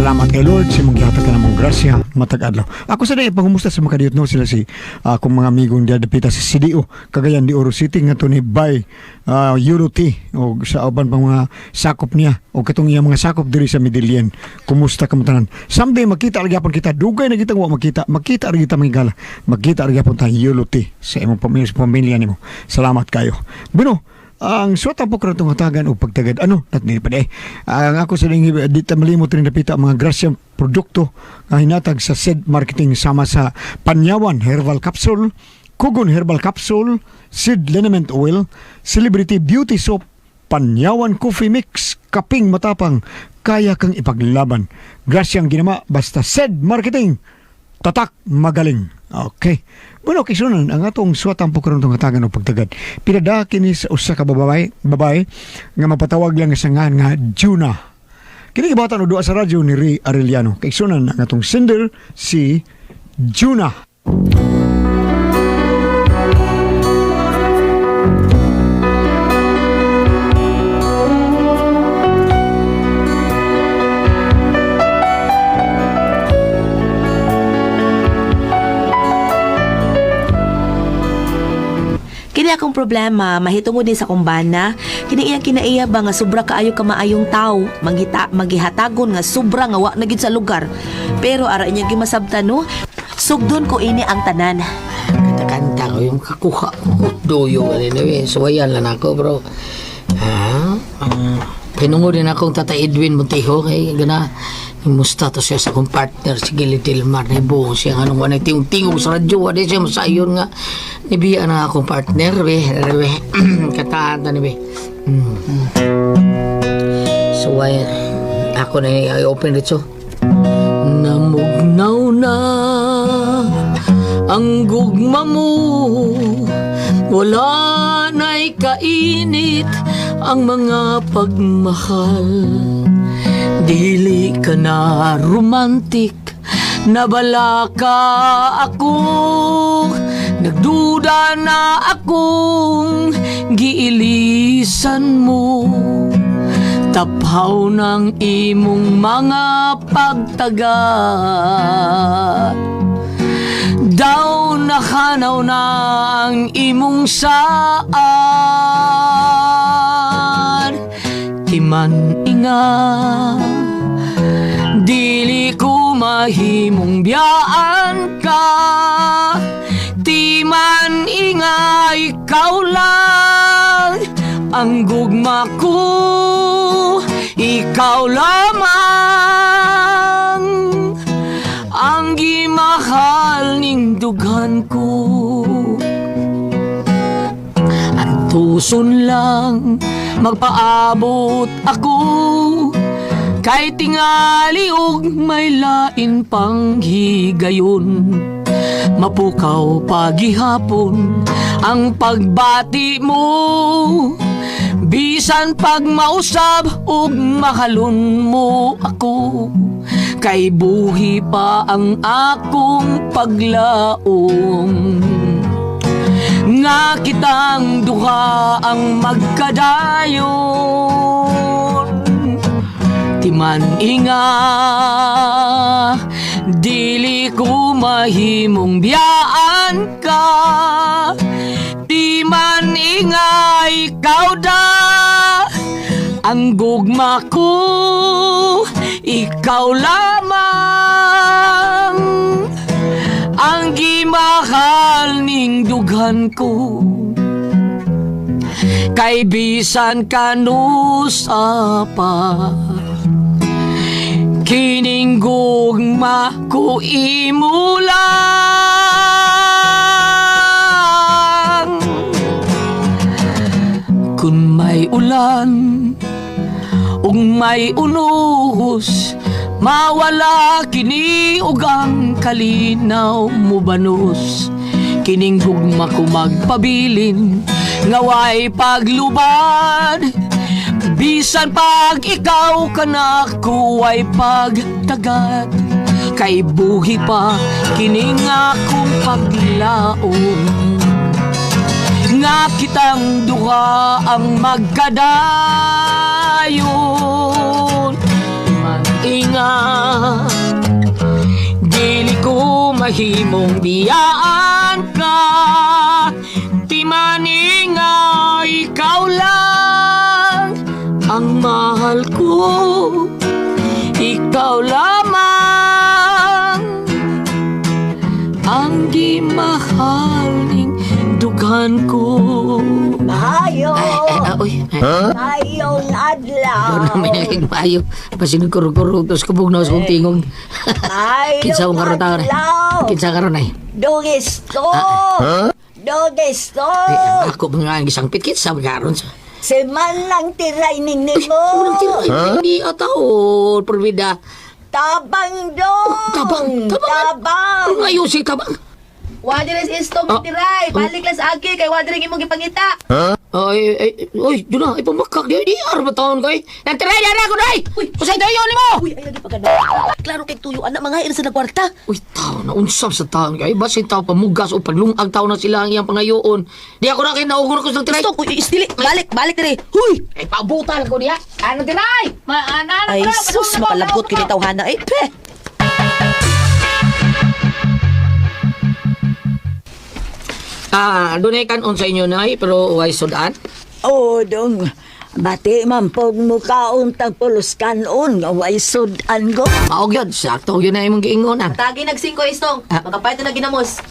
Salamat kay Lord sa imong gihatag ka namong grasya matag adlaw. Ako sa day pangumusta sa mga kadiyot no sila si akong mga amigong diya dapita sa CDO Cagayan de Oro City nga ni by Euro T o sa uban pang mga sakop niya o katong iyang mga sakop diri sa Medellin. Kumusta ka mo tanan? Someday makita ra gyapon kita, dugay na kitang wa makita, makita ra kita mga gala. Makita ra gyapon ta Euro T sa imong pamilya, sa pamilya nimo. Salamat kayo. Bueno, ang suwat ang pokro itong hatagan o pagtagad ano at pa di ang ako sa ling di ta malimot rin napita ang mga grasyang produkto nga hinatag sa SED Marketing sama sa Panyawan Herbal Capsule, Kugon Herbal Capsule, Seed Liniment Oil, Celebrity Beauty Soap, Panyawan Coffee Mix, Kaping Matapang, kaya kang ipaglaban. Grasyang ginama basta SED Marketing. Tatak magaling. Okay. Bueno, kisunan ang atong suwatang po karon tong hatagan og pagtagad. Pinada kini sa usa ka babae nga mapatawag lang sa ngalan nga Juna. Kini gibatan og duha sa radyo ni Ray Arellano. Kaysunan ang atong sender si Juna. Kini akong problema, mahitungod ni sa kumbana. Kini iyang kinaiya ba nga sobra kaayo ka maayong tao, manghita maghihatagon nga sobra nga wa na gid sa lugar. Pero ara inyang gimasabtan no, sugdon ko ini ang tanan. Kanta-kanta ko yung kakuha ko. Duyo ka rin eh. Suwayan lang ako bro. Ha? Pinungod din akong Tata Edwin Montejo kay gana musta to siya sa akong partner si Gili Tilmar ni buong siya nga nung wala tingog sa radyo wala siya masayon nga nibiya na akong partner be be kataan ta ni be. So why ako na i open dito. Namugnaw na ang gugma mo, wala na'y kainit ang mga pagmahal. Dili ka na romantic, nabala ka ako. Nagduda na akong giilisan mo. Taphaw ng imong mga pagtagat. Daw nakanaw na ang imong saan. Timan inga, dili ko mahimong biyaan ka. Timan inga, ikaw lang ang gugma ko, ikaw lamang ang gimahal ning dughan ko. Antuson lang magpaabot ako, kay tingali og may lain pang higayon. Mapukaw pagihapon ang pagbati mo, bisan pag mausab og mahalon mo ako. Kay buhi pa ang akong paglaom nga kitang duha ang magkadayon. Timan inga, dili ko mahimong biyaan ka. Timan inga, ikaw da ang gugma ko, ikaw lamang ang gimahal ning dughan ko. Kay bisan kanusa pa, kining gugma ko imo lang. Kun may ulan ug may unos, mawala kini ug ang kalinaw mo banos. Kining gugma ko magpabilin nga way paglubad, bisan pag ikaw kanako way pagtagad. Kay buhi pa kining akong paglaom nga kitang duha ang magkadayon. Man Tainga. Dili ko mahimong biyaan ka. Di mani nga ikaw lang ang mahal ko. Ikaw lamang ang gimahaling dughan ko. Mayo! Ay, ay, ah, uy. Ay, Mayong adlaw! doon namin naging maayo. Pasin kuro-kuro, tapos kubog na sa kong tingog. Kinsa Mayong akong karon taon eh. adlaw! Kinsa karon ay. Dugisto! Dugisto! Ay, ako mga ang isang pit, kinsa karon sa. Si man lang tiray nimo! Unang tiro, ay, hindi ataon, parbida. Tabang dong! Tabang, tabang. Tabang! Ano ayusin tabang? Wadiri sa istong Ah. tiray. Balik lang sa agi kay wadiri imong gipangita. Ay, ay, ay, doon na, ipamakak di, di, arba taon kay. Nagtiray, na ako, day! Uy. Usay tayo ni mo! Uy, ay lagi pagano. Klaro kay tuyo anak mga sa nagkwarta. Uy, tao na, unsam sa taon kay. Basin tao pamugas o paglungag tao na sila ang iyang pangayoon. Di ako na kayo naugon ko sa tiray. Istong, uy, istili. Balik, balik diri. Huy! Ay, paubutan ko niya. Ano tiray? Maana Ay sus, makalagot kini tawhana eh. Peh. Ah, doon ay kanon sa inyo, nay, pero way sudan. Oh, dong. Bati man pog mukaon tag pulos kanon nga way sudan ko. Maog yun, sakto yun na imong giingon, ah. Tagi nag 5 istong. Ah. Makapayto na ginamos.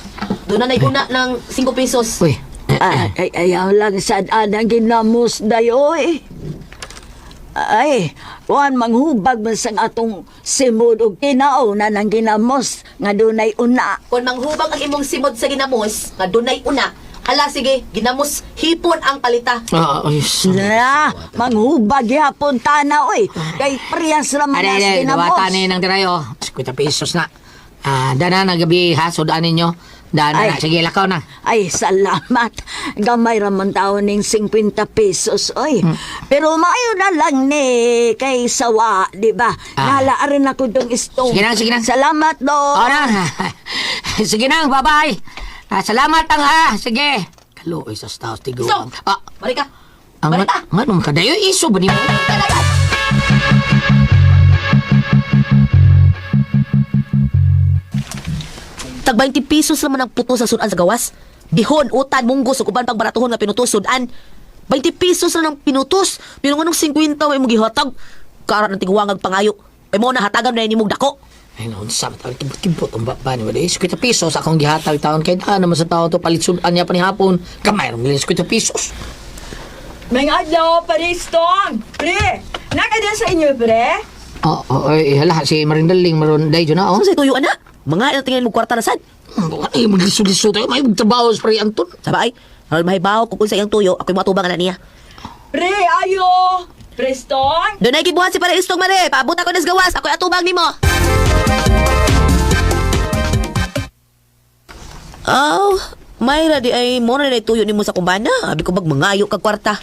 Doon na naiguna ng 5 pesos. Uy, Ay, ay, ayaw lang sad anang ginamos dayoy. Ay, kuan manghubag man sang atong simod og kinao na nang ginamos nga dunay una. Kung manghubag ang imong simod sa ginamos, nga dunay una. Hala sige, ginamos hipon ang palita. ah, ay, sorry. Na, manghubag yapon tana oy. Kay priyas ra man Ay, as ay, ay, ginamos. dawatan ni ng tiray, oh. 50 pesos na. Ah, dana na gabi, ha, sudan ninyo. Dana Ay. na, sige, lakaw na. Ay, salamat. Gamay ra man taon ning 50 pesos, oy. Pero maayo na lang ni kay sawa, di ba? Ah. Nalaan rin ako dong istong. Sige na, sige na. Salamat, dong. O na. Sige na, bye-bye. Ah, salamat ang ha. Sige. Kaluoy sa staff, tigo. Stop! Ah, Balik ka. ang Balik ka. nga nung kadayo, iso ba ni mo? Tag 20 pesos naman ang puto sa sudan sa gawas. Bihon, utan, munggos, ug uban pang baratuhon nga pinutos sudan. 20 pesos na ng pinutos. Pero nganong 50 may imong gihatag. Kara ng tiguangag pangayo. Ay mo na hatagan na nimong dako. Ay, noon sa taon, kibot-kibot ang baba ni Wala. 50 pesos akong gihatag taon. Kaya daan naman sa taon to, palit sudan niya pa ni hapon. Kamay, rin 50 pesos. May adlaw, paristong! Pre! Naka din sa inyo, pre? Oh, oh, ay, hala, si Marindaling, maroon, day, na, oh. Ano sa tuyo ana? Mga ilang tingin mo kwarta na sad. Ay, magliso-liso tayo. May trabaho sa Pre Anton. Sabay, aron mahibaw kung unsa iyang tuyo, ako'y moatubang ana niya. Pre, ayo! Prestong! Dunay gibuhat si para istong mare, paabot ako nas gawas, ako'y atubang nimo. Oh, Mayra di ay mo na tuyo nimo sa kumbana. Abi ko bag mangayo kag kwarta.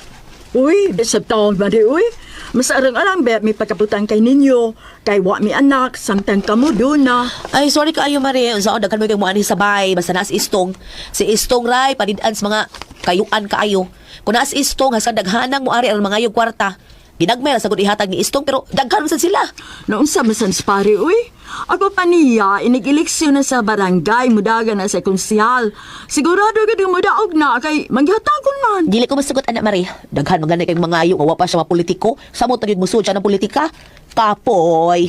Uy, sa taon ba di, uy? Mas arang-arang ba may pagkabutan kay ninyo? Kay wa mi anak, samtang kamo doon na. Ay, sorry kaayo Mare. Unsa daghan mo kay moani sabay basta naas istong. Si istong ray panid-an sa mga kayuan kaayo. Kung naas istong haskan daghanang moari aron mangayog kwarta. Ginagmay ra sagud ihatag ni istong pero daghan man sad sila. Noong sa masan pare, uy. Ako pa niya, inig-eleksyon na sa barangay, mudaga na sa konsihal. Sigurado gud nga mudaog na, kay manghatagon man. Dili ko masagot anak Mare. Daghan man gani kay mangayo nga wa pa siya mapolitiko. Samot na gyud mosulod siya ng politika. Kapoy.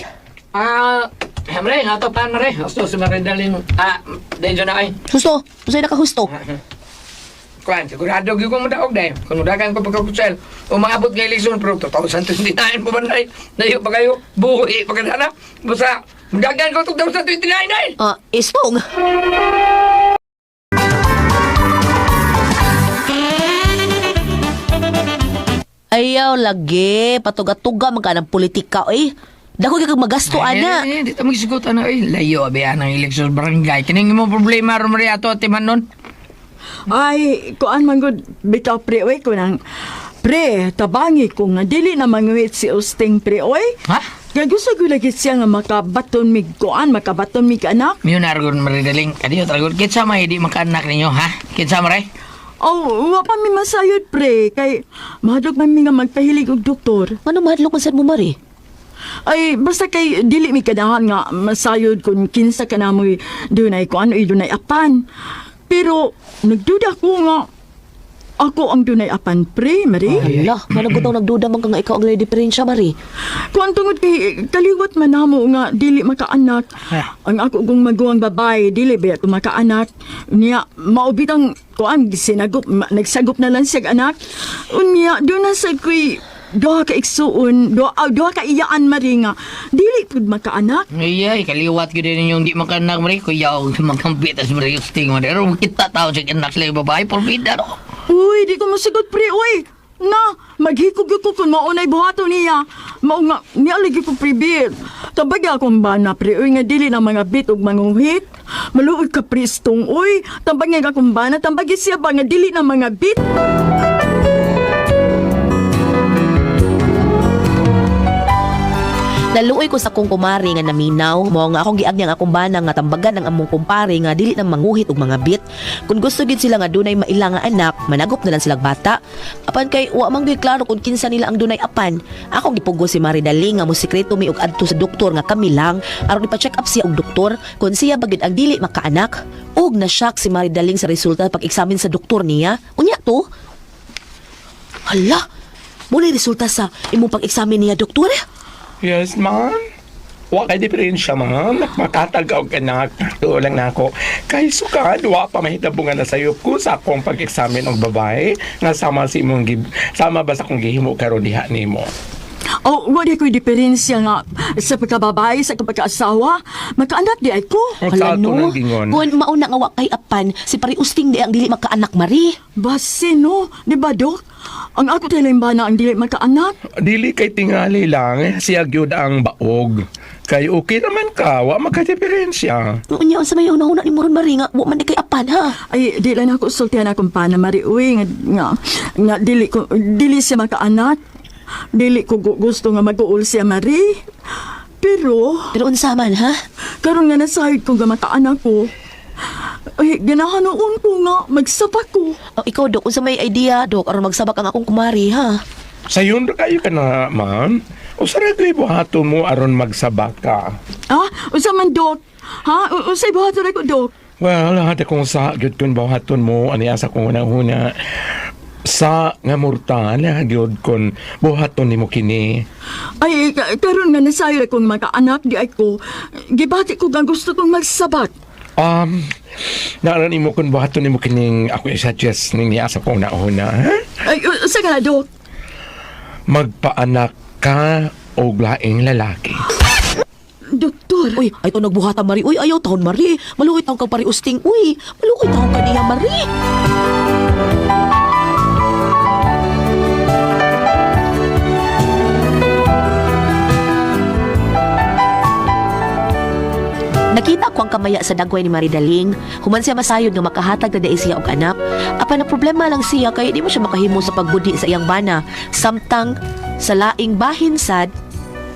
Ah, Mare, nga to pan, Mare. Gusto si Marindaling. Ah, day, na ay. Husto, usay nakahusto. Kuan, sigurado gyud ko mudaog day. Kung mudagan ko pagkakusel, umaabot nga eleksyon pero 2029 pa man day. Dayo pa kayo, buhi pa ka na. Basta mudagan ko 2029 day. Ah, istong. Ayaw lagi, patuga-tuga man ka ng politika eh. Dako gyud kag magasto ana. Eh, di ta magsugot ano eh. Layo abi ang eleksyon barangay. Kining mo problema ron Mare ato atiman nun. Ay, kuan man gud bitaw pre oy ko nang pre tabangi ko nga dili na manguhit si Usting pre oy. Ha? Kay gusto ko lagi siya nga makabaton mig kuan, makabaton mig anak. Miyo na ragon Maridaling. Kadiyo tragon kinsa may di makaanak ninyo ha? Kinsa Mare? Oh, wa pa mi masayod pre kay mahadlok man mi nga magpahilig og doktor. Ano mahadlok man sad mo mari? Ay, basta kay dili mi kadahan nga masayod kung kinsa ka namoy dunay kuan oy dunay apan. Pero nagduda ko nga ako ang dunay apan pre, Marie. Hala, managod daw nagduda man ka nga ikaw ang diferensya, Mari. Kuan tungod kay kaliwat man namo nga dili makaanak. Ang ako kong maguwang babae dili ba ko makaanak. Niya maubitang kuan sinagup nagsagop na lang siya anak. Unya do na sa kuy duha ka igsuon, duha ka iyaan Marie nga dili pud makaanak. Ay, kaliwat ko din yung di makanak mare. Kuya, og magkambit as mare usting mare. Pero kita tao sa anak sila yung babae, porbida no. Uy, di ko masagot pre, uy. Na, maghikog ko kung maunay buhaton niya. Mao nga, niya lagi ko pribit. Tabag akong bana pre, uy, nga dili na mga bit og manguhit. Maluoy ka pristong, uy. Tambag nga akong bana, tambag siya ba nga dili na mga bit. Naluoy ko sa kong kumari nga naminaw, mao nga akong giagnyang akong bana nga tambagan ang among kumpare nga dili na manguhit og mga bit. Kung gusto gid sila nga dunay maila nga anak, managop na lang silang bata. Apan kay wa man gyud klaro kung kinsa nila ang dunay apan. Akong gipugo si Mari Daling nga mosekreto mi og adto sa doktor nga kami lang aron ipa-check up siya og doktor kung siya ba gyud ang dili makaanak. Og na-shock si Mari Daling sa resulta pag-examine sa doktor niya. Unya to. Hala, mo na resulta sa imong pag-examine niya doktor. Yes, ma'am. Wa kay diferensya, ma'am. Makatag og anak. Tuo lang nako. Kay sukad wa pa mahitabo nga nasayop ko sa akong pag-examine og babae nga sama si imong sama ba sa akong gihimo karon diha nimo. Oh, wala ko'y diferensya nga sa pagkababae, sa pagkaasawa. Makaanak di ay ko. Ang Hala, sa ato no? ng gingon. Kung mauna nga wa kay apan, si pariusting di ang dili makaanak, Mari. Base no, di ba, Dok? Ang ako tayo bana ang dili makaanak. Dili kay tingali lang siya gyud ang baog. Kay okay naman ka, wa magka-diferensya. Unya unsa may una-una ni Moron Mari nga wa man di kay apan ha. Ay, di lang ako sultihan akong pana, Mari. Uy, nga dili, ko, dili siya makaanak. Dili ko gusto nga mag-uul siya, Mari. Pero, Pero unsa man ha? karon nga nasahid ko nga makaanak ko. Ay, ganahan noon ko nga, magsapa ko. Oh, ikaw dok, unsa may idea dok aron magsabak ang akong kumari ha? Sayon ra kayo ka na, ma'am. Usa ra gyud buhaton mo aron magsabak ka. Ah, unsa man, Dok? Ha? Unsay buhaton ako, Dok? Well, hada kung sa gyud kun buhaton mo ani asa kung una-una sa nga mortal gyud kun buhaton nimo kini. Ay, karon nga nasayod akong makaanak di ay ko. Gibati ko nga gusto kong magsabak. Naaran nimo kun buhaton nimo kining ako i-suggest ning niya sa kung una-una, ha? Ay, unsa ka na, Dok? Magpaanak ka og laing lalaki. Doktor. Uy, ay to nagbuhata Mari. Uy, ayaw taon Mari. Maluoy taon kang pariusting. Uy, maluoy taon ka niya Mari. Nakita ko ang kamaya sa dagway ni Maridaling. Human siya masayod nga makahatag na dai siya og anak. Apan ang problema lang siya kay di mo siya makahimo sa pagbudi sa iyang bana. Samtang sa laing bahin sad,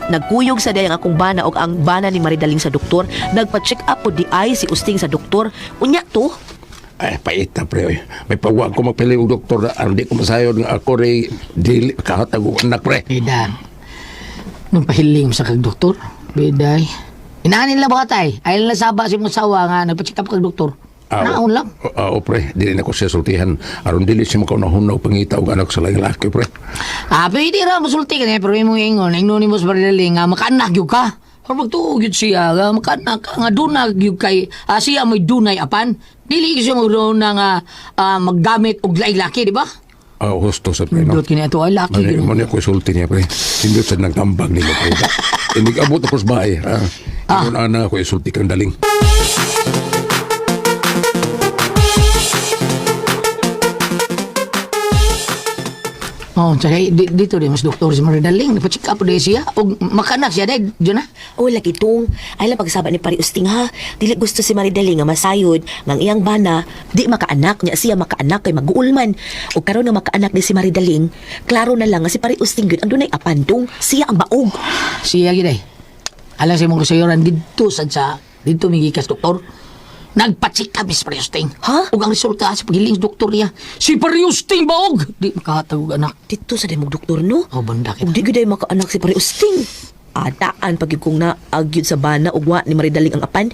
nagkuyog sa dayang akong bana og ang bana ni Maridaling sa doktor. Nagpa-check up po di ay si Usting sa doktor. Unya to, Ay, pait na pre. Oy. May pagwag ko magpili og doktor na aron di ko masayod nga ako rin dili kahatag og anak pre. Bida. Nung pahiling mo sa kag doktor, biday. Inaanin lang ba tay? Ay lang saba si mong sawa nga nagpa-check up kag doktor. Naon lang. Oo, pre. Dili na ko siya sultihan. Aron dili siya makaunahon na og pangita og anak sa laing laki, pre. Ah, pwede ra musulti ka niya, pero imong ingon, ingnon nimo sa Maridaling nga makaanak gyud ka. Or magtuo gyud siya nga makaanak ka nga dunag gyud kay siya mo'y dunay apan. Dili gyud siya magduna nga maggamit og laing laki, di ba? Ah, husto sa pre, no? Nindot kini ato ay laki Mani, gyud. mani ako isulti niya, pre. Hindi sa nagtambag nila, pre. Hindi abot ako sa bahay, ha? Ah. Ana ako isulti kang daling. Oh, tsaka dito din mas doktor si Maridaling, nagpa-check up din siya og makaanak siya dai, dyan na. O lagi tong, ay lang pagsaba ni Pari Usting ha. Dili gusto si Maridaling nga masayod, ngang iyang bana, di makaanak, nya siya makaanak kay maguulman. O karon nga makaanak ni si Maridaling, klaro na lang nga si Pari Usting gyud ang dunay apandong, siya ang baog. Siya gid ay. Alam sa imong kasayuran didto sad sa didto migikas doktor. Nagpa-check up si Pariusting. Ha? Ug ang resulta sa paghiling sa doktor niya, si Pariusting baog. Di makahatag og anak. Dito sa demog doktor no. Oh, banda Ug kita. di gyud ay makaanak si Pari Usting. Adaan pag kong naag yun sa bana ug wa ni Maridaling ang apan.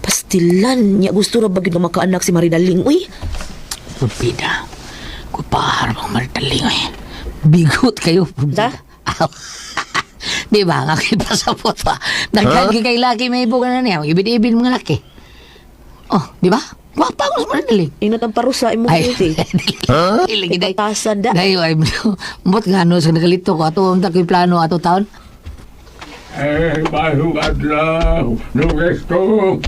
Pastilan niya gusto ra ba gyud nga makaanak si Maridaling uy. Pupida. Kupahar mong martaling ay. Bigot kayo. Sa? Aw. Di ba? Nga kayo pasapot pa. Nagkagi kay laki may ibugan na niya. Ibid-ibid mga laki. Oh, di ba? Gwapa ko sa martaling. Ingat ang parusa imong Ay, beauty. dili gid ay. Ipatasan da. Dayo ay mbot nga ano sa nagalito ko ato unta ko'y plano ato taon. Eh, bahong adlaw, nung resto.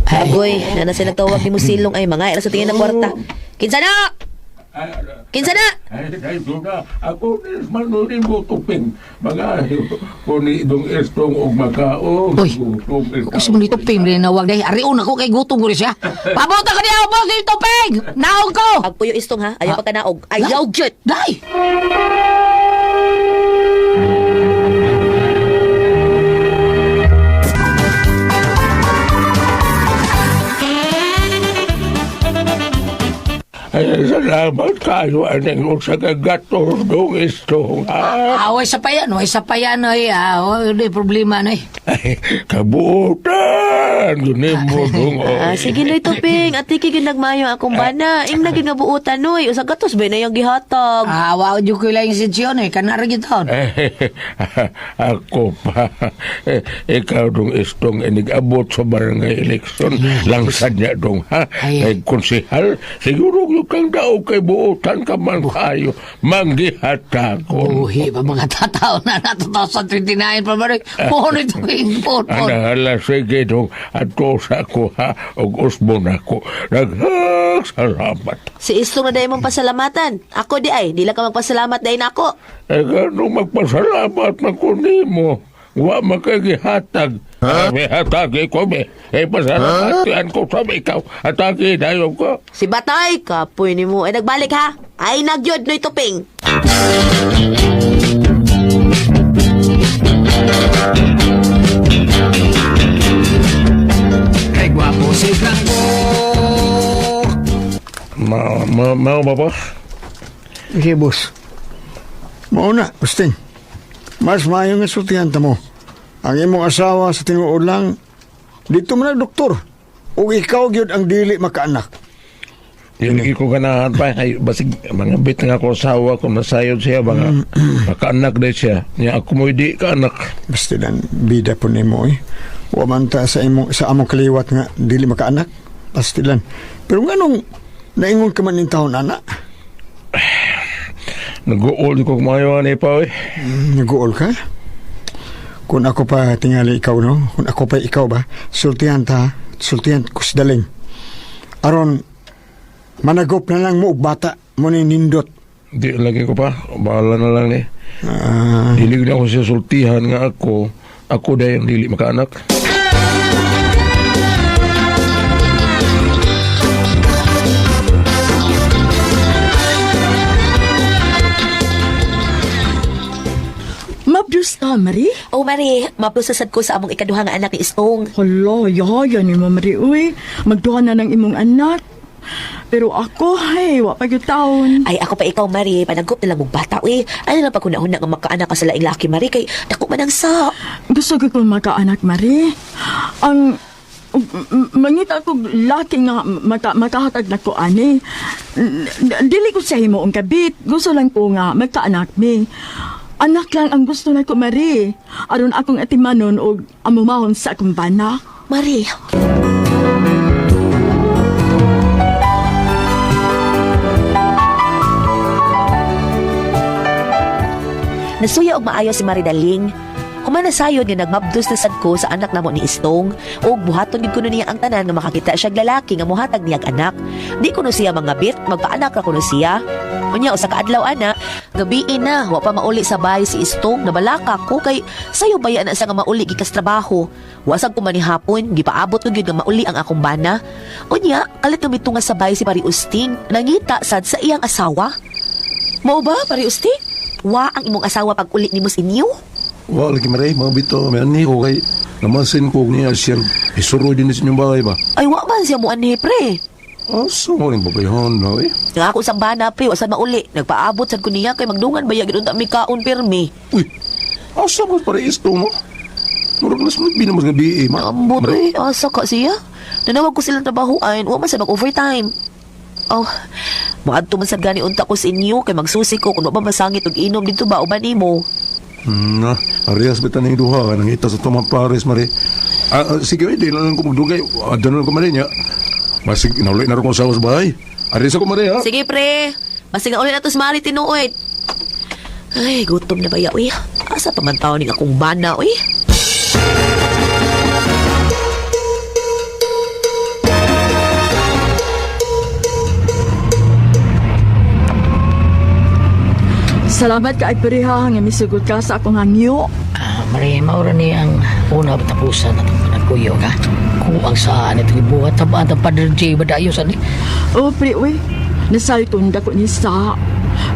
Agoy, na na siya nagtawag ni Musilong ay mga sa tingin ng kwarta. Kinsa na? Kinsa na? Ay, ay, na. Ako nis manunin mo tuping. Mga kuni dong estong og makaon. Uy, Gutom ikaw. Gusto mo ni Tuping rin nawag dahil ariun ako kay gutom ko rin siya. Pabuta ka niya ako ni Tuping! Naog ko! Pagpuyo istong ha, ayaw Ah. pagkanaog. Ayaw gyud. Day! Ay, salamat kayo aning usa ka gatos dong estong. Ah, Away sa payan, away sa payan, ay, ah, di problema na eh. ay, kabuutan. Guni mo dong. Ah, sige noy Tuping, atiki gyud nagmayo akong bana. Ing na gyud nga buotan noy, usa gatos ba na yang gihatag. Ah, wow, dyan ko lang yung sensyon eh, kanara gitaon. Eh, ako pa. Eh, ikaw dong istong inigabot sa barangay election. Langsad niya dong, ha? Ay. Kay konsehal, siguro yung kang daw kay buotan ka man kayo. Manggihatakon. Buhi pa mga tatao na na 2029 pa ba rin? Puno ito yung puno. Anahala, sige dong, ato sa ko ha, og usbon ako. Daghang salamat. Si Istong na dahil mong pasalamatan. Ako di ay, di lang ka magpasalamat dahil nako. Eh, ganun magpasalamat man ko nimo. Wa makagihatag. Huh? May hatagi ko, may. Eh, pasalamatian ko sa ikaw. Hatagi dayon ko. Si Batay, kapoy ni mo. Ay nagbalik ha. Ay nagyod noy Tuping. Kay gwapo si Franco. Ma, ma, ma, ba ba? Okay, boss. Mauna, Usting. Mas maayo nga sultihan ta mo. Ang imong asawa sa tinuod lang, dito man ang doktor. O ikaw gyud ang dili makaanak. Dili ko ganahan pa. Ay, basig, mga bit nga ako asawa kung nasayod siya, mga makaanak na siya. Niya ako mo di ka anak. Basta lang, bida po nimo eh. Wa man ta sa imong sa among kaliwat nga dili makaanak. Basta lang. Pero nganong naingon ka man ning taon ana? Nag-uol ko kumayo ani pa, eh. Nag-uol ka? Kung ako pa tingali ikaw no, kung ako pa ikaw ba, sultihan ta, sultihan kusdaling. Aron managop na lang mo og bata mo ni nindot. Di lagi ko pa. Bahala na lang ni. Ah, Dili na ako siya sultihan nga ako. Ako dahil ang dili makaanak. Mabdus ka, Marie? Oh Mari, maplusasad ko sa among ikaduha nga anak ni Istong. Hala, yaya ni mo, Marie, uy. Magduha na ng imong anak. Pero ako, hey, wa pa gyud taon. Ay ako pa ikaw Mari, panagop na lang mong bata uy. Ano lang pag-una-una nga makaanak ka sa laing laki Mari kay dako man ang sa. Gusto ko kong makaanak, Marie. Ang mangita ko laki nga makahatag na ko ani. Dili ko sa imo ang kabit. Gusto lang ko nga magkaanak mi. Anak lang ang gusto na ko, Marie. Aron akong atimanon og amumahon sa akong bana. Mari, Nasuya og maayo si Maridaling. Human nasayod nga nagmabdos na sad ko sa anak namo ni Istong ug buhaton gid kuno niya ang tanan nga makakita siya og lalaki nga mohatag niyag anak. Di kuno siya mangabit, magpaanak ra kuno siya. Unya usa ka adlaw ana, gabii na wa pa mauli sa bahay si Istong, nabalaka ko kay sayo baya na siya nga mauli gikas trabaho. Wasag ko man ni hapon, gipaabot ko gyud nga mauli ang akong bana. Unya, kalit nga mitunga sa bahay si Pari Usting, nangita sad sa iyang asawa. Mao ba, Pari Usting? Wa ang imong asawa pag uli nimo sa inyo? Wa lagi maray, mga bito, may ani ko kay namasin ko niya siya. Isuroy din sa inyong balay ba? Ay, wa man siya mo anhi, pre. Asa mo rin babayhan no eh? Nga ako sa bana, pre, wasan mauli. Nagpaabot sad ko niya kay magdungan ba gyud unta mi kaon pirmi. Uy, asa mo para isto mo? Murag nas mo binamas nga BA, ma. Ambot Mare. eh, asa ka siya. Nanawag ko silang trabahoan, wa man sa mag-overtime. Oh, moadto man sad gani unta ko sa inyo kay magsusi ko kung wa ba masangit og inom dito ba uban nimo. Na, arehas ba taning duha ka nangita sa Toman Pares, Mare. Sige, di na lang ko magdugay. Adano lang ko, Mare, niya. Masig, naulay na rin ko sa bahay. Arehas ako, Mare, ha? Sige pre, basig na ulit nato sa Mari tinuod. Ay, gutom na ba ya, uy? Asa pa man taon ning akong bana, uy? Salamat kay pareha nga misugot ka sa akong hangyo. Mare, maura ni ang una tapusan atong panagkuyog ha. Kuang saan itong ibuhat tabaan ang Padre J. Badayo sa ni. Oh, pre, uy. Nasalton dako ni sa.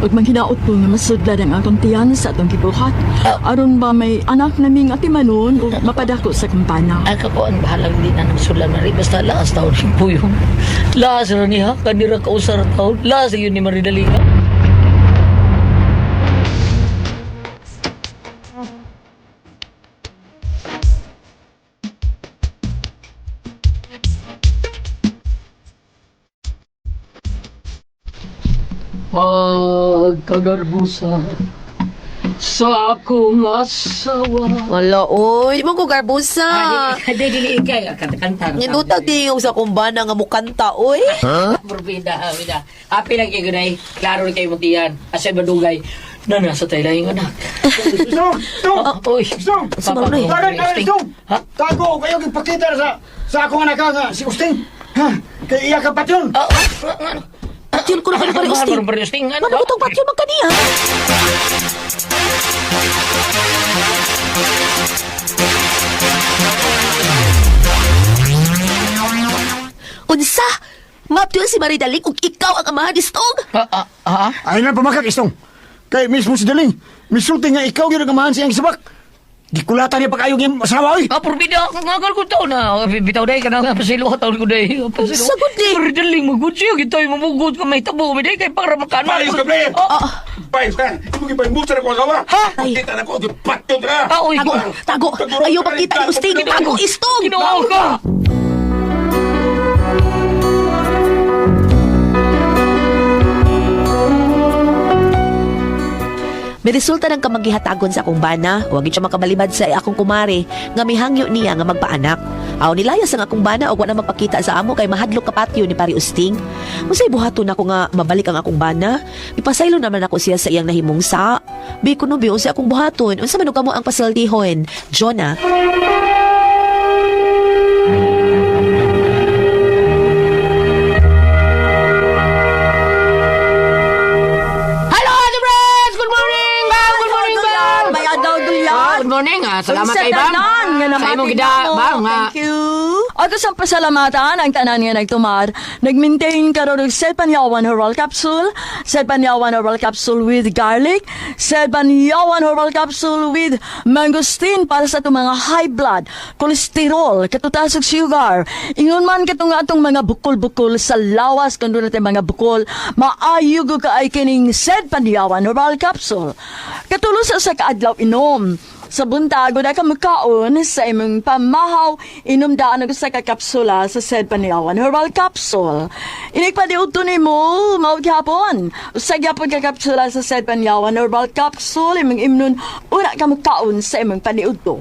Ug manghinaot ko nga masudlan ang akong tiyan sa atong gibuhat. Aron ba may anak naming atimanon ug mapadako sa kampana. Ang kakuan bahalang di na nang sulan Mare. Basta laas taon ni Puyong. Laas ra niya. Kanira kausar taon. Laas yun ni Marie Dalinga. Pagkagarbusa sa akong asawa. Wala, uy. Di mo ko garbusa. Hindi, dili ikay. Kanta-kanta. Nginutag di yung sa kumbana nga mukanta, uy. Morbida, bida. Happy lang kayo gunay. Klaro na kayo mutiyan. Asa madugay. Na nasa tayo lang yung anak. Stong! Stong! Uy. Stong! Sa maroon, eh. Tago, Stong! Ha? Tago kayo gipakita sa akong anak nga si Usting. Ha? Kay iya ka patyon. Patyon ko na kayo pare Usting. Pare Usting. Ano Ano ko tong patyon man kaniya? Unsa? Maptyon si Maridaling ug ikaw ang amahan ni Stong? Ha? Ay na pamakak Istong. Kay mismo si Daling, misulti nga ikaw gyud ang amahan siyang sabak. Gikulatan niya pag-ayog niyang asawa oy. Ah, porbida. Ngagal ko taon na. Bitaw day ka na. Pasilo ka taon ko day. Pasilo. Sagot ni. Pare Daling, magud siya. Kita yung mamugod ka. May tabo. May day kay para makana. Payos ka, pre! Ah, Payos ka! Hindi mo gipaimbusan ako asawa! Ha? Kita na ko, gipatyon ka! uy. Tago, tago. Ayaw makita ni Usting. Tago, Istong. Ginoo ka! May resulta ng kamagihatagon sa akong bana, wag gid siya makabalibad sa akong kumare nga mihangyo niya nga magpaanak. Aw nilayas ang akong bana og wa na magpakita sa amo kay mahadlok ka patyo ni Pari Usting. Unsay buhaton nako nga mabalik ang akong bana? Ipasaylo naman ako siya sa iyang nahimong sa. Bi kuno bi unsay akong buhaton? Unsa man og kamo ang pasaltihon? Jonah. Hello, Ate Friends! Good morning, ma'am! Good morning, ma'am! May adlaw dulyan. Good morning. Salamat Unsa kay ma'am. tanan nga Sa namati imong gida, namo. ma'am. nga. Thank you. Ako sa pasalamatan ang tanan nga nagtumar. Nag-maintain karon og Selpanyawan Herbal Capsule, Selpanyawan Herbal Capsule with garlic, Selpanyawan Herbal Capsule with mangosteen para sa atong mga high blood, cholesterol, katutas ug sugar. Ingon man katong atong mga bukol-bukol sa lawas kun doon natin mga bukol, maayo gud kaay kining Selpanyawan Herbal Capsule. Katulo sa usa ka adlaw inom. Sa buntag, wala ka makaon sa imong pamahaw, inom daan og usa ka kapsula sa said Paniawan Herbal Capsule. Inikpadiudto nimo, mao gyapon. Usa gyapon ka kapsula sa said Paniawan Herbal Capsule, imong imnon, una ka makaon sa imong paniudto.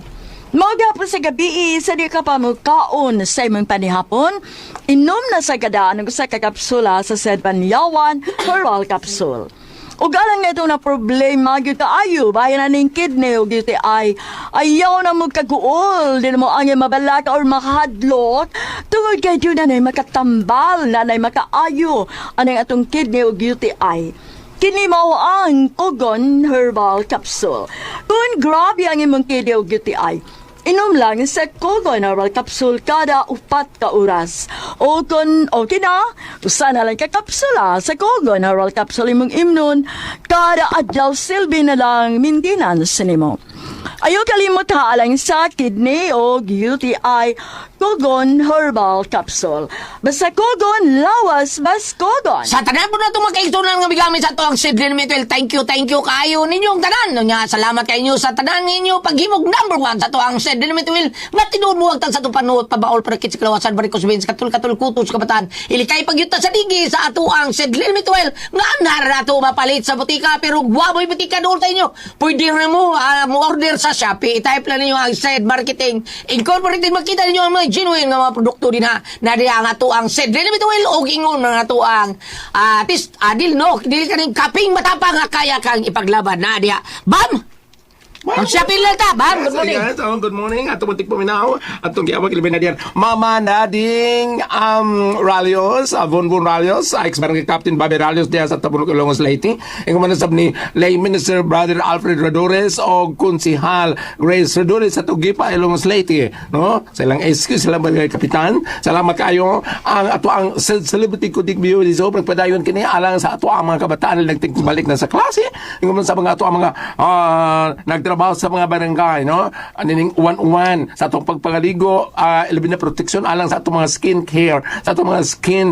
Mao gyapon sa gabi, sa di ka pa mukaon sa imong panihapon, inom na sa gadaan og usa ka kapsula sa said Paniawan Herbal Capsule. Ug alang na ito na problema, gyud kaayo, bayan na ning kidney ug UTI. Ayaw na mo kaguol, di na mo angay mabalaka or makahadlok. Tungod kay di na nay makatambal, na nay makaayo anang atong kidney ug UTI. Kini mao ang Kogon Herbal Capsule. Kung grabe ang imong kidney ug UTI, inom lang sa Kogon Herbal Capsule kada 4 ka oras. O kung okay na, usa na lang ka kapsula sa Kogon Herbal Capsule imong imnon kada adlaw silbi na lang maintenance nimo. Ayaw kalimot ha alang sa kidney o UTI. Kogon Herbal Capsule. Basta Kogon, lawas mas Kogon. Sa tanan po na itong makaigsunan nga migamit sa ato ang Sidlin Mituel. Thank you kayo ninyong tanan. Nya, salamat kayo sa tanan ninyo paghimog number one sa ato ang Sidlin Mituel. Nga tinumuwag tan sa atong panuot, pabaol, parakit sa kalawasan, barikos, bins, katul, katul, kutos, kabataan. Ilikay pagyuta sa digi sa ato ang Sidlin Mituel. Nga nara nato mapalit sa butika, pero gwabo'y butika doon sa inyo. Pwede rin mo mo order sa Shopee. I-type lang ninyo ang Sed Marketing Incorporated. Makita ninyo ang mga genuine nga mga produkto din ha. Na diha nga ato ang Sed Limited o ingon nga ato ang tis adil no dili ka ning kaping matapang nga kaya kang ipaglaban na diha. Bam! Ang Shopee lang ta, bam. Good morning. Yes, oh, good morning. Ato muntik paminaw. Atong giawag ilibay na diyan. Mama Nading Ralios, Von Von Ralios, ex-barangay Captain Bobby Ralios diya sa Tabunok Ilongos Leyte. Ingon man sab ni Lay Minister Brother Alfred Radores o Konsihal Grace Radores sa Tugipa Ilongos Leyte, no? Sa ilang excuse silang barangay kapitan. Salamat kayo ang ato ang celebrity kudik beauty so pagpadayon kini alang sa ato ang mga kabataan na nagtigbalik na sa klase. Ingon man sa mga ato ang mga nagtrabaho sa mga barangay, no? Anining uwan-uwan sa atong pagpangaligo, ilabi na proteksyon alang sa atong mga skin care, sa atong mga skin,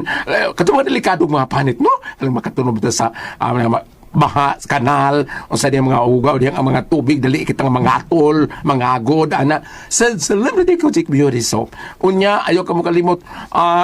katong mga delikado mga panit, no? Alang makatunob ta sa mga baha, kanal, o sa diyang mga ugaw, diyang ang mga tubig, dali kitang mga atol, mga agod, ana. Sa Celebrity Kojic Beauty Soap. Unya, ayaw ka mo kalimot,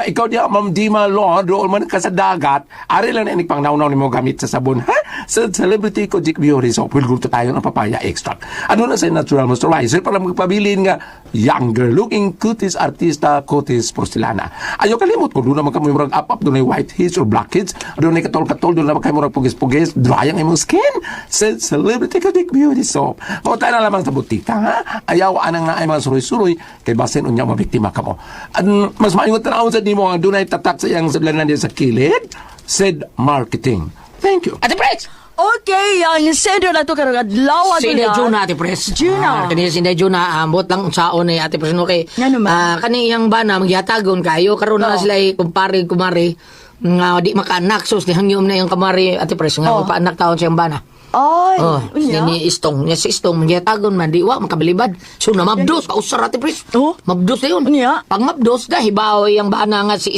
ikaw diya, Ma'am Dima Law, doon man ka sa dagat, ari lang na inig pang naunaw nimo gamit sa sabon, ha? Sa Celebrity Kojic Beauty Soap, wilgulto tayo ng papaya extract. Ano na sa natural moisturizer para magpabilin nga younger looking cutis artista, cutis porcelana. Ayaw kalimot, kung doon naman kami murag up-up, doon ay white heads or black heads, doon ay katol-katol, doon naman kayo murag pugis-pugis, dry ang imong skin. Sa Celebrity Kojic Beauty Soap. O tayo na lamang sa butika, ha? Ayaw, anang na ay mga suroy-suroy, kay basin unya mabiktima ka mo. An, mas maayong tanawon sa nimo ang dunay tatak sa iyang sablanan diyan sa kilid, said marketing. Thank you. Ate Pres! Okay, ang sender na to karong adlaw Si Inday Juna, Ate Pres. Juna. Kani si Inday Juna, ambot lang unsaon ni Ate Pres no kay. Ngano man? Kani iyang bana magyatagon kayo karon na Oo. sila kumpare kumare nga di makaanak sus nihangyom na yung kamari Ate Pres nga Oo. magpaanak taon siyang bana. Ay, Oh, unya. ni Istong, niya si Istong magyatagon man di wa makabalibad. So na mabdos kausar Ate Pres. Oh. Mabdos na yun. Unya. Pag mabdos da hibaw iyang bana nga si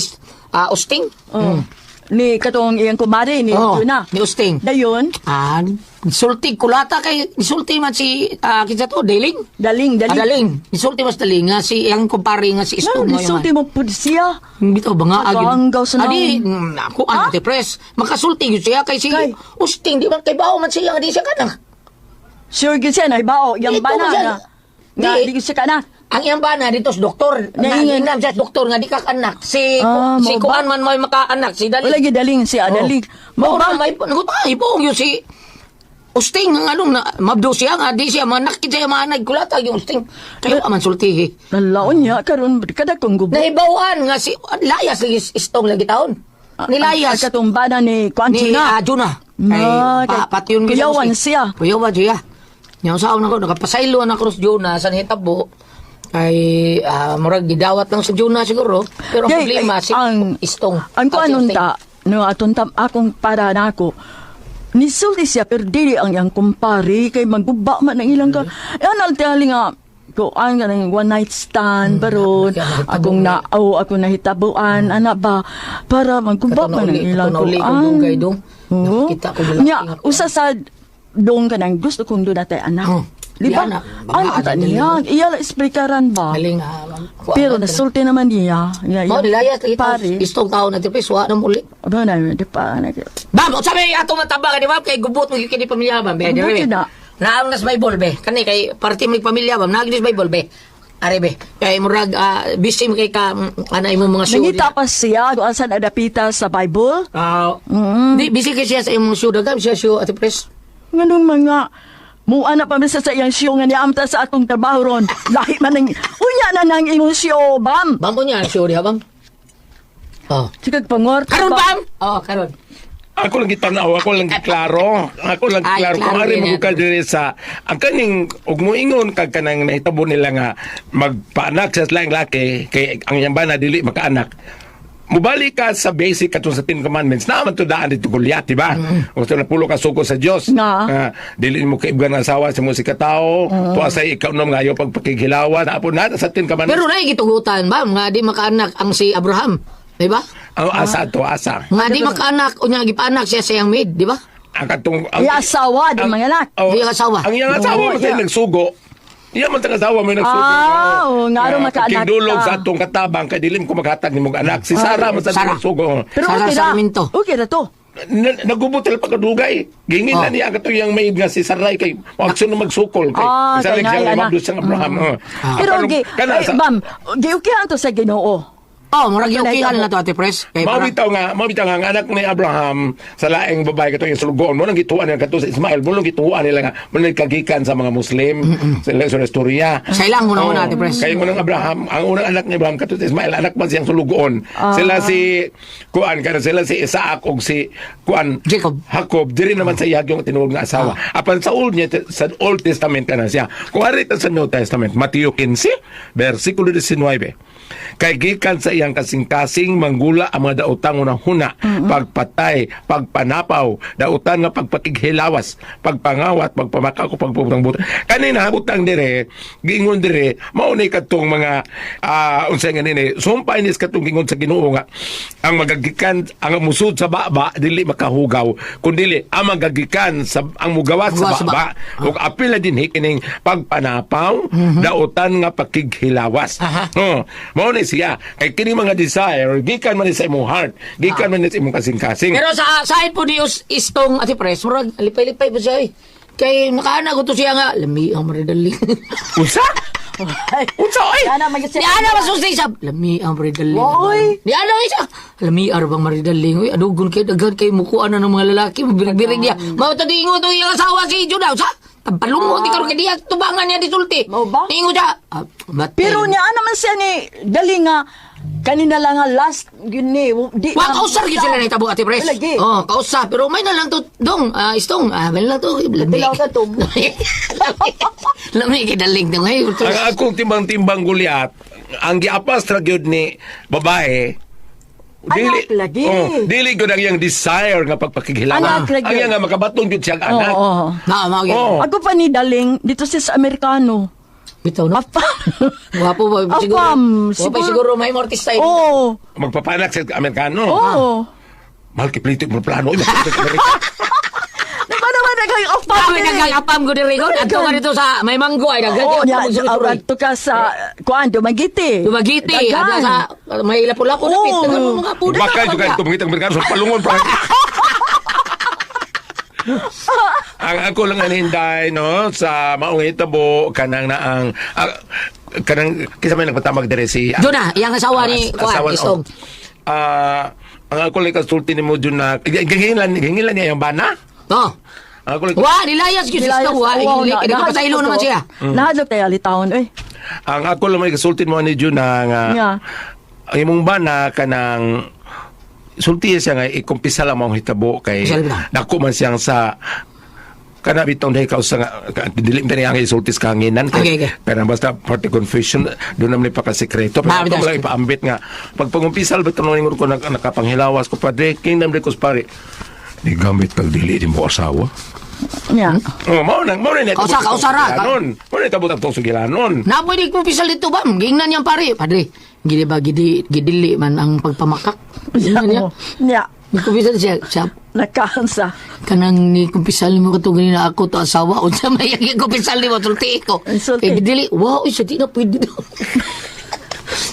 Usting. Oh. Ni katong iyang kumare ni Oh, Juna. ni Usting. Dayon, Sulti kulata kay sulti man si kinsa to Deling. daling, daling. Ah, daling. Isulti mas daling nga si iyang kumpare nga si Istong. No, nisulti mo pud siya. Bitaw ba nga agin? Naganggaw sa Adi, naong. ako ano te pres. Makasulti gyud siya kay si Kay. Usting di man kay bao man siya nga di siya kanak. Sure gyud siya nahibaw yang Ito bana man siya. na. Nga Di. di gyud siya kana. Ang iyang bana dito sa doktor. Naingan. Naingan siya sa doktor nga di ka anak. Si Mao si ba? kuan man may makaanak si Daling. Wala gyud daling siya, daling. Mao Mao ba? ba may naguta ibuong yun si Usting ang anong na mabdo siya nga di siya manakit siya manag kulata yung Usting. Kayo man sultihi. Nalaon niya karon kada kong gubo. Nahibawan nga si layas lagi istong lagi taon. Nilayas Ang katong bana ni Kuan ni Juna. Juna. Ah, kay patyon gyud kuyawan siya. siya. Kuyawan siya. Nya sa ako nakapasaylo na cross Juna sa nahitabo. Kay murag gidawat lang sa Juna siguro. Pero ang Kay, problema ay, si istong. Ang Ah, si kuan Usting. unta, no atong tam akong para nako. Nisulti siya pero dili ang iyang kumpare kay magguba man ang ilang ka. Yan ang tingali nga kuan ka ng one night stand baron Kaya nahitabo akong na oh, ako nahitabuan ana ba para magguba Kato man ang nauli, ilang kato nauli kong kuan. dugay dong. Oo. Nakita ko bulak Nya, ingat. usa sa dong ka nang gusto kong doon natay anak. Oh, Di ba? di anak. Ano Baka ta anak niya? Iya lang esplikaran ba? Galing kuan Pero man, nasulti naman niya. Nga, Mao iyang nilayas lagi taon. pare. Istong taon na tipis wa na muli. Aba na, di pa. Bam, sabi ato mataba ka di ba kay gubot mo gyud kini pamilya bam. Be, Gubot di yun na. Naang nas Bible be. Kani kay parte mo pamilya bam, naag nas Bible be. Are be. Kay murag busy mo kay ka ana imong mga show. Nangita pa siya kung asan adapita sa Bible. Di busy kay siya sa imong show dagam siya show ate pres. Nganong mga Mua na pa misa sa iyang siyo nga niamta sa atong trabaho ron. Lahi man ang unya na nang imong siyo, bam. Bam niya show diha bam. Oh. Sikag pangor. Karon bam. Oh, karon. Ako lang gitanaw, ako lang giklaro. Ako lang Ay, giklaro. klaro Kung ari din mo yan. ka diri sa ang kaning ug moingon kag kanang nahitabo nila nga magpaanak sa laing laki kay ang iyang bana dili makaanak. Mubalik ka sa basic katong sa Ten Commandments. Naa man to daan dito Goliath, di ba? Gusto na pulo ka suko sa Dios. Nga. Ah, dili mo kaibgan ang asawa sa mo si katao. Tuasay ikaw nom ngayo pagpakighilawan. Apo na sa Ten Commandments. Pero na gitugutan ba nga di makaanak ang si Abraham, di ba? Ang asa to asa. Nga di makaanak unya gipaanak siya sa iyang maid, di ba? Ang katong ang, Iya asawa, di mga anak. Oh, Iyang asawa. Ang iyang asawa Oo, mo iya. nagsugo. Iya man tang asawa mo nagsugo. Ah, oo, nga aron makaanak Kindulog ka. sa atong katabang kay dilim ko maghatag nimong anak. Si Sarah man sa Sarah. nagsugo. Pero Sarah okay ra. Sarmiento. Okay ra to. Nagubutil pa kadugay. Gingin na Oh. niya ang katong iyang maid nga si Sarai kay aksyon na magsukol kay. Ah, Sarai kay siya nga, may ana. mabdos siyang Abraham. Oh. Pero Apan, gi, kana ay, sa- bam, giukihan to sa Ginoo. Oh, murag yukihan na to Ate Pres. Kay Mao para bitaw nga, mao bitaw nga ang anak ni Abraham sa laing babae katong iyang sulugoon mo nang gituan niya kato sa Ismael, mo nang gituan nila nga mo nang kagikan sa mga Muslim sa sa istorya. Sa ilang una-una, Ate Pres. Kay unang Abraham, ang unang anak ni Abraham kato sa Ismael, anak man siyang sulugoon. Sila si kuan kana sila si Isaac ug si kuan Jacob. Jacob diri naman sa iyang yung tinuod nga asawa. Apan sa Old niya sa Old Testament kana siya. Kung ari ta sa New Testament, Mateo 15 versikulo 19. Kay gikan sa iyang kasing-kasing manggula ang mga daotang unang-huna, pagpatay, pagpanapaw, dautan nga pagpakighilawas, pagpangawat, pagpamakak, pagpuputang-butang. Kanina butang dire, giingon dire, mao ni kadtong mga unsay nga nini, sumpay nis katong giingon sa Ginoo nga ang magagikan ang musud sa baba dili makahugaw, kundi ang magagikan sa ang mugawas sa Mugawas sa baba ug apil na dinhi kining pagpanapaw, dautan nga pakighilawas. Aha. Oh, mao ni siya. Kay kini mga desire gikan man ni sa imong heart, gikan man ni sa imong kasing-kasing. Pero sa side po ni Us istong Ate Pres, murag lipay-lipay po siya eh. Kay nakaana ko to siya nga lami ang maridaling. Unsa? Unsa oy? Ana mag Ni ana masusi siya. Lami ang maridaling. Woy! Ni ana siya. Lami ar bang maridaling. Uy, adugon kay daghan kay mukuan na ng mga lalaki, birig-birig niya. Mao to diingon to iyang asawa si Judah sa. Tampalungo ti karon kay diya tubangan niya disulti. Mao ba? Niingon siya. Ah, matay. Pero niya naman siya ni dali nga kanina lang nga last yun ni di Wa kausar gyud sila nahitabo Ate Pres. Lagi. Oh, kausa pero may na lang to dong, istong, may na lang to. Lami. Tilaw ka to. Lami kay daling dong ay. Ang akong timbang-timbang gulyat, ang giapas ra gyud ni babae, Anak lagi. Oh, dili gyud ang iyang desire nga pagpakighilawas. Anak lagi. Ang iyang nga makabaton gyud siyang anak. Oo. oo. Na mao gyud. Oh. Ako pa ni daling dito siya sa Amerikano. Bitaw no. Apa. Wapo ba siguro. Apam, Wapo siguro- siguro may mortis tayo. Oo. Magpapanak sa Amerikano. Oo. Mahal kay Plito mo plano. Uy, magpapanak sa Amerika. Di ba naman nagkang apam Kami diri? daghang apam ko diri ko. Adto ka dito sa may manggo ay daghan. Oo, kay niya, apam suroy-suroy. adto ka sa kuan Dumaguete. Dumaguete, Daghan. ada sa may lapu-lapu na Oo. pit. Daghan mo mga puda. Baka juga ito mangitang Amerikano sa palungon pa. Ang ako lang aninday no sa maong hitabo kanang naang kanang kinsa may nagpatamag dire si Doon na, iyang asawa ni kuan asawa- istong. oh. Ang ako lang kasulti nimo dun na gihingilan niya yung bana. Oh. Ang ako lang Wa, nilayas gyud si Nilayas. istong. Wa, Wow, kay nagpasaylo naman siya. Nahadlok tayo alitawon oy. ang ako lang may kasulti mo ni Jun na nga Nga. ang imong bana kanang sulti siya nga ikumpisa lang mo ang hitabo kay Kumpisal ba? dako man siyang sa kana bitong dahil kausa nga dili man niya ang isulti sa kahanginan kay Okay, okay. kanang basta party confession doon naman ipakasekreto pero Ah, ako bitaw. lang ipaambit nga pag pangumpisal bitong ningon ko nakapanghilawas ko padre kingdom de pare di gamit kag dili di mo asawa. Nya. Oh, mao na Kausa, kausa ra. Sugilanon. Mao na tabot atong sugilanon. Na pwede ko pisal dito bam. Gingnan niyang pare. Padre, gili ba gidi gidili man ang pagpamakak. Gingnan niya. Oo. Nya. Nagkumpisal siya. Siya Nakaansa. kanang ni kumpisal mo katong ganina ako to asawa unsa may ang kumpisal nimo sulti ko. Sulti. Kay gidili, wow, isa di na pwede do.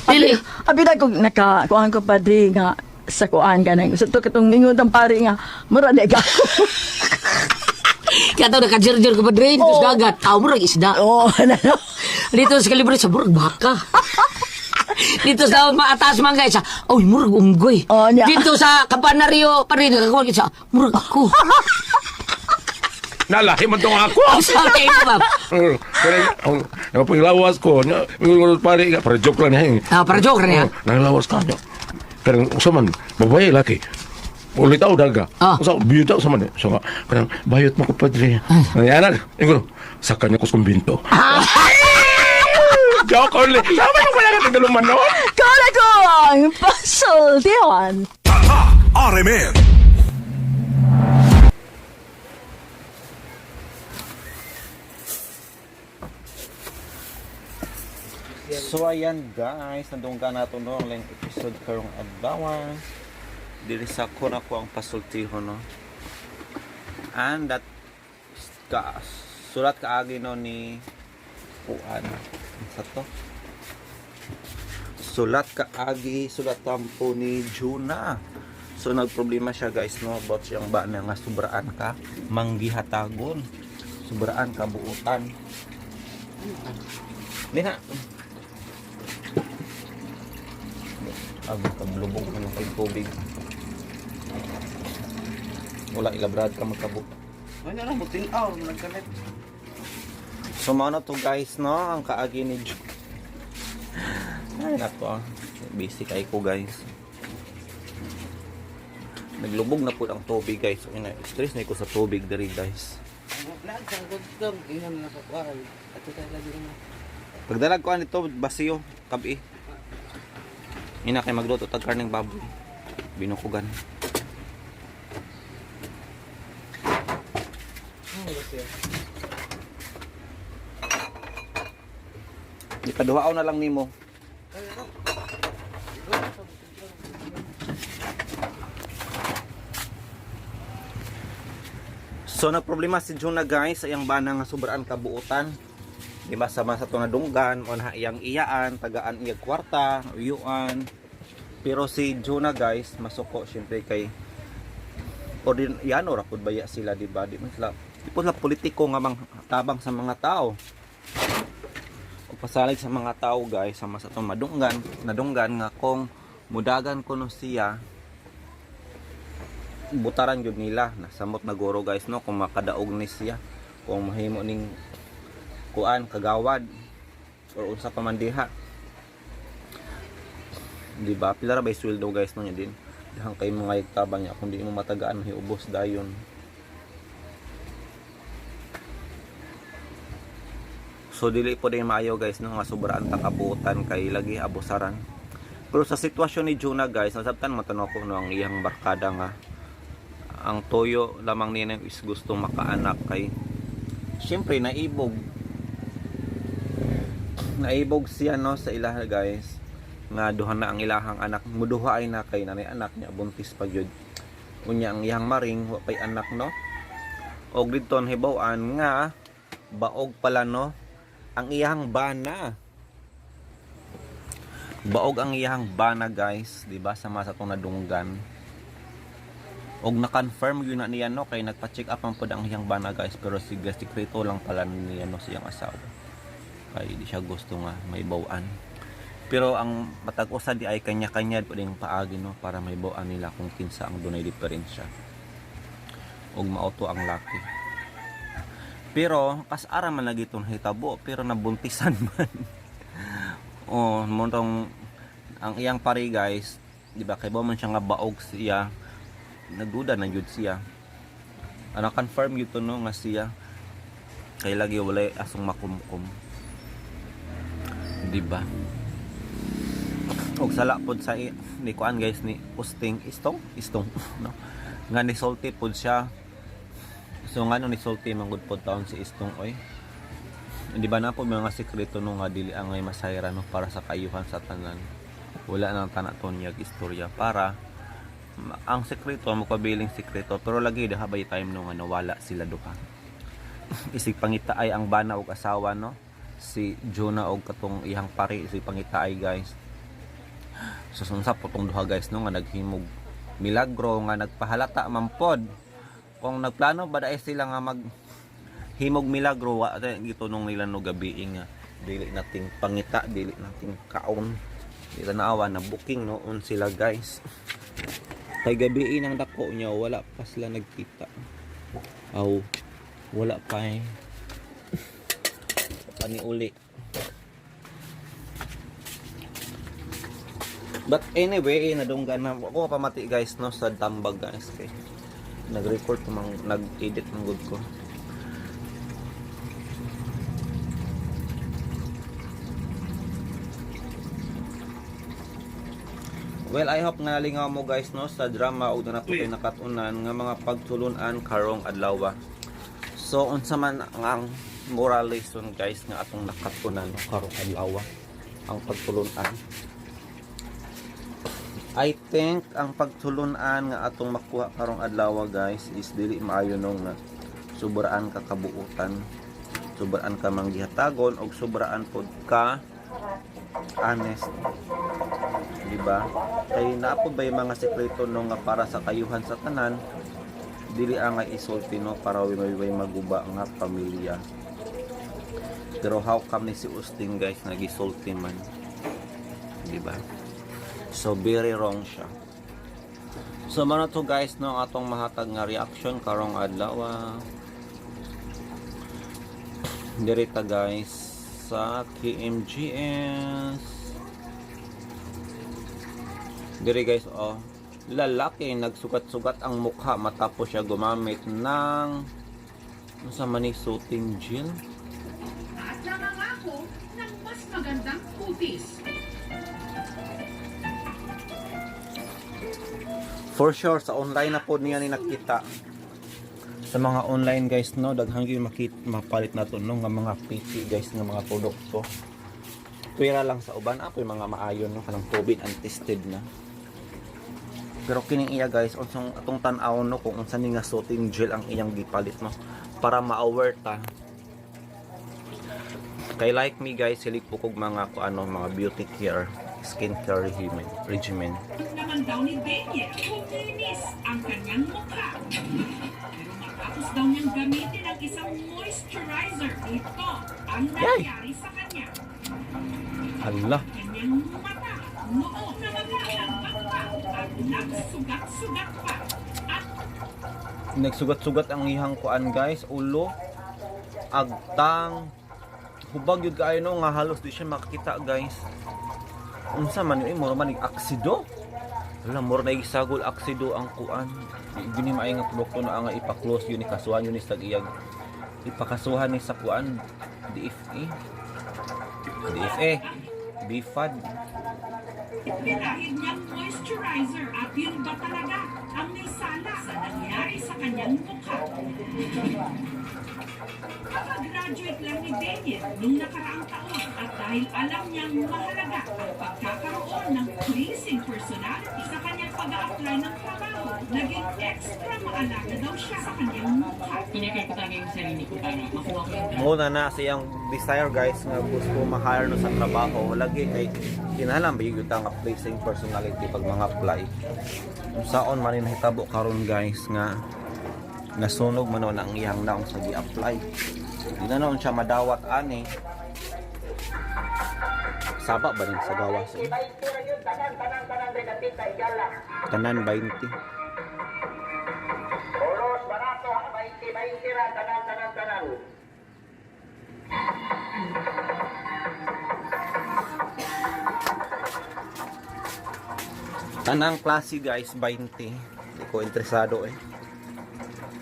Dili. Abi na kung naka kuan ko padre nga sa kuan kanang sa to katong ingon ang pare nga mura di ka. Kaya to nakajirjir ko padre dito sa dagat. Aw murag isda. Oo, ano. Dito sa kalibre sa murag baka. Dito sa maataas man guys, sa oy murag unggoy. Oh, nya. Dito sa Campanario pa rin nakakuha sa murag ako. Nalahi man tong ako. Ang sabi ko ba? Pero ang napanglawas ko, na ingon pare nga para joke lang niya. Eh. Ah, para joke ra niya. Oh, nanglawas ka niya. Pero usa man babae laki. Ulit tao daga. Ah. Usa biyuta usa man. Eh. So nga kanang bayot mo ko padre. Ayan ingon sa kanya ko sa kumbinto. Ah. Joke only. Sama nung wala ka tigduluman, no? Kala ko ang pasultihan. Tatak RMN. So ayan guys, nandungga na ito no, ang lang episode karong adlaw. Diri sa ko na ko ang pasultiho no. And that ka, sulat kaagi no ni kuan. Sa to? Sulat kaagi, sulat tampo ni Juna. So nagproblema siya guys no about siyang bana nga sobraan ka manggihatagon. Sobraan ka buutan. Di na. Abot ka lubog ka ng kayong tubig. Wala ilabrad ka magkabot. Ano na, muting hour, nagkalit. So mao na to guys no, ang kaagi ni Ju. Ay nako. Busy kay ko guys. Naglubog na po ang tubig guys. So ina, stress na ko sa tubig diri guys. Pagdalag ko anito basiyo kabi. Ina kay magluto tag karneng baboy. Binukugan. Ipaduhaon na lang nimo. So nagproblema si Jonah guys sa iyang bana nga sobraan kabuotan. Di ba sama sa tunadunggan, o na iyang iyaan, tagaan iyang kwarta, uyuan. Pero si Jonah guys, masuko syempre kay ordinaryo ra pud baya sila di ba? Di man sila di po sila politiko nga mang tabang sa mga tao. O pasalig sa mga tao guys, sama sa itong madunggan, nadunggan nga kung mudagan kuno siya butaran jud nila nasamot na guro guys no kung makadaog ni siya kung mahimo ning kuan kagawad or unsa pa man diha di ba pila ra bay sweldo guys no nya din dahang kay mga tabang niya kung di mo matagaan mahiubos dayon. So dili po din maayo guys no nga sobraan ta kabuotan kay lagi abusaran. Pero sa sitwasyon ni Jonah guys, nasabtan mo ko no ang iyang barkada nga ang toyo lamang niya is gustong makaanak kay syempre naibog naibog siya no sa ilaha guys nga duha na ang ilahang anak, muduha ay na kay nanay anak niya buntis pa gyud, unya ang iyang maring wa pay anak no. Og didto hibaw-an nga baog pala no ang iyang bana, baog ang iyang bana guys, di ba, sama sa atong nadunggan og na-confirm yun na niya no kay nagpa-check up man pod ang iyang bana guys, pero sige sikreto lang pala niya no siyang asawa kay di siya gusto nga may bawaan. Pero ang matag usa di ay kanya-kanya pud yung paagi no para may bawaan nila kung kinsa ang dunay diferensya og mao to ang laki. Pero kasara man lagi itong hitabo pero nabuntisan man. Oh, mo tong ang iyang pare guys, di ba kay ba man siya nga baog siya, nagduda na jud siya. Ano confirm gyud to no nga siya kay lagi walay asong makumkum. Di ba? Og sala pod sa ni kuan guys ni Usting Istong Istong no nga ni salty pod siya. So ngano ni salty man gud pod taon si Istong oy. Di ba na po mga sikreto no nga dili angay masayra no para sa kaayuhan sa tanan. Wala nang tanak to niyag istorya para ang sekreto magpabiling sekreto, pero lagi daha by time no nga nawala sila duha. Isig pangita ay ang bana og asawa no si Jonah og katong iyang pare isig pangita ay guys. So unsa po tong duha guys no nga naghimog milagro nga nagpahalata man pod kung nagplano ba dai sila nga mag himog milagro wa tay gitunong nila no gabi nga dili nating pangita, dili nating kaon, di tanawa na booking noon sila guys kay gabi ang dako niya wala pa sila nagkita. Aw wala pa eh paniuli. But anyway, nadunggan na ako pamati guys no sa tambag guys kay nag-record ko mang nag-edit ng good ko. Well, I hope nga nalingaw mo guys no sa drama ug na po nakatunan nga mga pagtulunan karong adlaw. So unsa man ang moral lesson guys nga atong nakatunan no, karong adlaw ang pagtulunan. I think ang pagtulunan nga atong makuha karong adlaw guys is dili maayo no nga sobraan ka kabuutan, sobraan ka manggihatagon og sobraan pod ka honest, di ba? Kay naa pod ba yung mga sekreto no nga para sa kayuhan sa tanan, dili ang nga isulti no para way maguba nga pamilya. Pero how come ni si Usting guys nagisulti man, di ba? So very wrong siya. So mao na to guys no ang atong mahatag nga reaction karong adlaw. Dirita guys sa KMGS. Diri guys oh, lalaki nagsugat-sugat ang mukha matapos siya gumamit ng unsa man ni soothing gel. At nangangako ng mas magandang kutis. For sure sa online na po niya ni nakita. Sa mga online guys no, daghang gyud makita mapalit na to no nga mga PT guys nga mga produkto. Pwera lang sa uban apoy mga maayo no kanang tubig and tested na. Pero kining iya guys, unsang atong tan-aw no kung unsa ni nga soothing gel ang iyang gipalit no para ma-aware ta. Kay like me guys, hilig po kog mga kung ano mga beauty care, skincare regimen. regimen. Naman daw ni Daniel, kuminis ang kanyang mukha. Pero matapos daw niyang gamitin ang isang moisturizer, ito ang nangyari sa kanya. Hala. Kanyang mata, noo, namaglalagpak pa at nagsugat-sugat pa. At Nagsugat-sugat ang iyang kuan guys, ulo, agtang, hubag yun kaayo no nga halos di siya makita guys. Unsa man yun, mura man aksido. Wala, mura na isagol aksido ang kuan. Di ni maay nga produkto na nga ipa-close yun ni kasuhan yun ni sa iyag. Ipakasuhan ni sa kuan DFA. DFA. BFAD. pinahid niyang moisturizer at yun ba talaga ang may sala sa nangyari sa kanyang mukha? Kakagraduate lang ni Daniel nung nakaraang taon at dahil alam niyang mahalaga ang pagkakaroon ng pleasing personality sa kanyang pag-a-apply ng trabaho, naging extra maalaga daw siya sa kanyang mukha. Kinakaya ko talaga yung sarili ko para makuha ko yung Muna na siyang desire guys nga gusto ma-hire no sa trabaho lagi kay kinahanglan ba gyud nga pleasing personality pag mga apply. Unsaon man ni nahitabo karon guys nga nasunog man na ang iyang naong sa gi-apply. Di na noon siya madawat ani. Saba ba rin sa gawas eh? Tanan 20. Oros, barato, 20, 20 ra, tanan, tanan, tanan. Tanang klase guys, 20. Hindi ko interesado eh.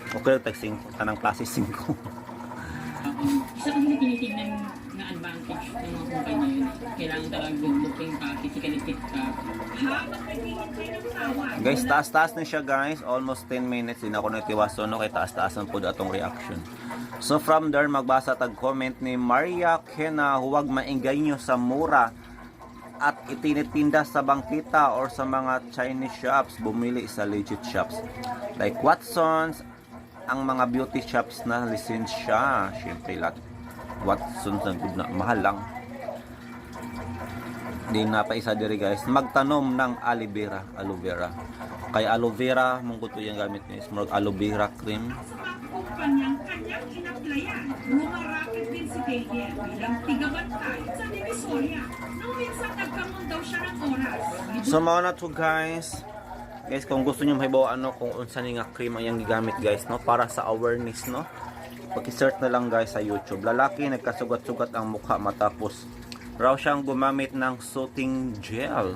Okay lang tag 5. Tanang klase 5. Isa kasi tinitignan na advantage ng mga kumpanya yun. Kailangan talaga good looking ka, physically fit ka. Habang naghihintay ng tawag, Guys, taas-taas na siya guys. Almost 10 minutes din ako nagtiwaso no kay taas-taasan po atong reaction. So from there magbasa tag comment ni Maria Kena, huwag maingay nyo sa mura at itinitinda sa bangkita or sa mga Chinese shops, bumili sa legit shops. Like Watsons, ang mga beauty shops na lisensya. Siyempre lahat Watsons ang good na mahal lang. Di na pa isa diri guys, magtanom ng aloe vera, aloe vera. Kay aloe vera, mong kuto yung gamit ni is murag aloe vera cream. Sa mga kumpanyang kanyang inaplayan, rumarakit din si Daniel bilang tigabantay sa Divisoria. Nung minsan nagkamon daw siya ng oras. So mao na to guys. Guys, kung gusto niyo mahibaw ano kung unsa ni nga cream ang iyang gigamit guys no para sa awareness no. Paki-search na lang guys sa YouTube. Lalaki nagkasugat-sugat ang mukha matapos raw siyang gumamit ng soothing gel.